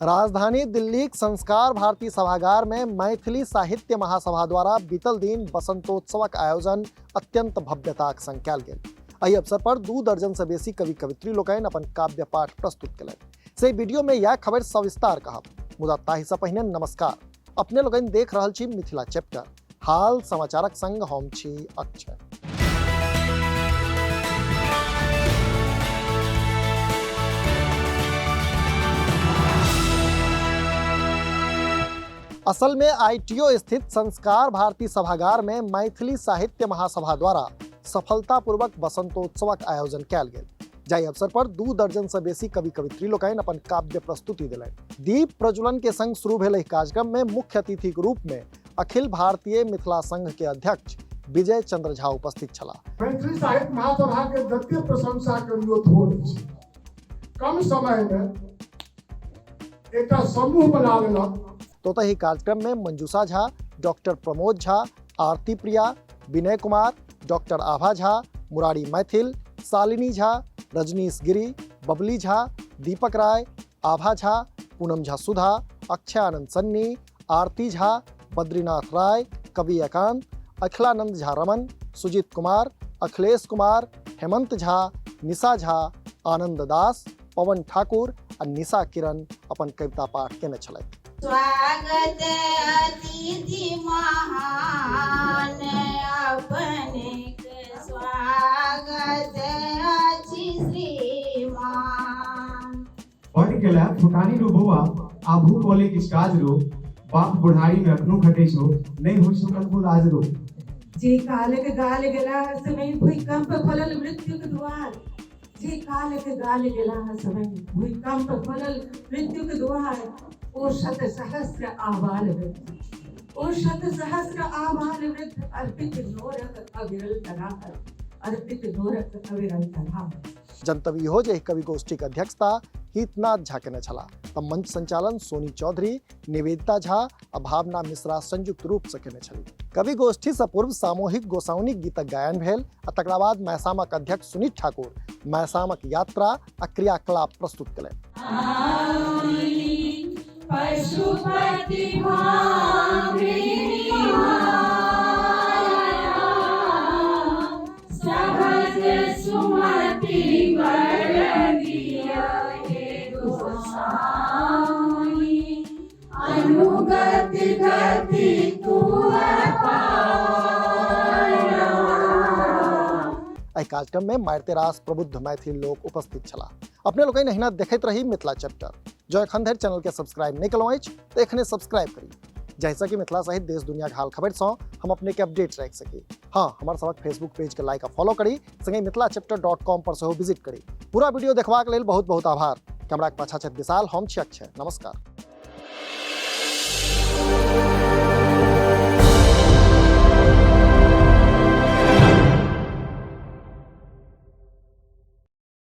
राजधानी दिल्लीक संस्कार भारती सभागार में मैथिली साहित्य महासभा द्वारा बीतल दिन बसंतोत्सवक आयोजन अत्यंत भव्यताक संग कयल गेल। एहि अवसर पर 2 दर्जन से बेसी कवि कवित्री लोकनि अपन काव्य पाठ प्रस्तुत कयलनि। से वीडियो में यह खबर सविस्तार कहब, मुदा ताहि से पहिने नमस्कार। अपने लोकनि देख रहल छी मिथिला चैप्टर, हाल समाचारक संग हम छी अक्षय। असल में आईटीओ स्थित संस्कार भारती सभागार में मैथिली साहित्य महासभा द्वारा सफलतापूर्वक बसंतोत्सवक आयोजन कयल गेल, जाहि अवसर पर 2 दर्जन से बेसी कवि कवित्री लोकनि अपन काव्य प्रस्तुति देलनि। दीप प्रज्वलन के संग शुरू भेल एहि कार्यक्रम में मुख्य अतिथि के रूप में अखिल भारतीय मिथिला संघ के अध्यक्ष विजय चंद्र झा उपस्थित छलाह। मैथिली साहित्य महासभा के जते प्रशंसा करियो थोड़ अछि। कम समय में एकटा समूह बना लेलक। तो ओतहि कार्यक्रम में मंजूषा झा, डॉक्टर प्रमोद झा, आरती प्रिया, विनय कुमार, डॉक्टर आभा झा, मुरारी मैथिल, शालिनी झा, रजनीश गिरी, बबली झा, दीपक राय, आभा झा, पूनम झा सुधा, अक्षय आनंद सन्नी, आरती झा, बद्रीनाथ राय, कवि एकांत, अखिलानंद झा रमन, सुजीत कुमार, अखिलेश कुमार, हेमंत झा, निशा झा, आनंद दास, पवन ठाकुर आ निशा किरण अपन कविता पाठ केने छलथि। स्वागत अतिथि महान, अपनेक स्वागत अछि श्रीमान। पढ़ गेला फुटानी रो बौआ, आबू कॉलेज किछु काज रो, बाप बुढ़ारी में अखनो खटै छौ, नहीं होइ छौ कतबो लाज रो। जे कालक गाल गेला समय भूकंप खोलल मृत्युक द्वार, जे कालक गाल गेला समय भूकंप खोलल मृत्युक द्वार, ओ शत सहस्र आबाल वृद्ध, ओ शत सहस्र आबाल वृद्ध, अर्पित नोरक अविरल तराहर, अर्पित नोरक अविरल तराहर। जनतब इहो जे एहि कवि गोष्ठीक अध्यक्षता हितनाथ झा केने छलाह, त मंच संचालन सोनी चौधरी, निवेदिता झा आ भावना मिश्रा संयुक्त रूप से केने छलीह। कवि गोष्ठी से पूर्व सामूहिक गोसाउनिक गीतक गायन भेल आ तकरा बाद मैसामक अध्यक्ष सुनीत ठाकुर मैसामक यात्रा आ क्रियाकलाप प्रस्तुत केलनि। पशुपति सहज सुमति वर दिया हे गोसाई, अनुगत गति तुअ पाया। एहि कार्यक्रम में मारिते रास प्रबुद्ध मैथिल लोक उपस्थित छलाह। अपने लोकनि एहिना देखैत रही मिथिला चैप्टर। जँ एखन धरि चैनल के सब्सक्राइब नहि केलहुँ अछि तऽ एखने सब्सक्राइब करी, जाहिसँ कि मिथिला सहित देश दुनिया के हाल खबर सँ हम अपने के अपडेट राखि सकी। हाँ, हमर सबक फेसबुक पेज के लाइक आ फॉलो करी, संगे मिथिला चैप्टर .com पर सेहो विजिट करी। पूरा वीडियो देखबाक लेल बहुत बहुत आभार। कैमरा के पाछा छथि विशाल, हम छी अक्षय। नमस्कार।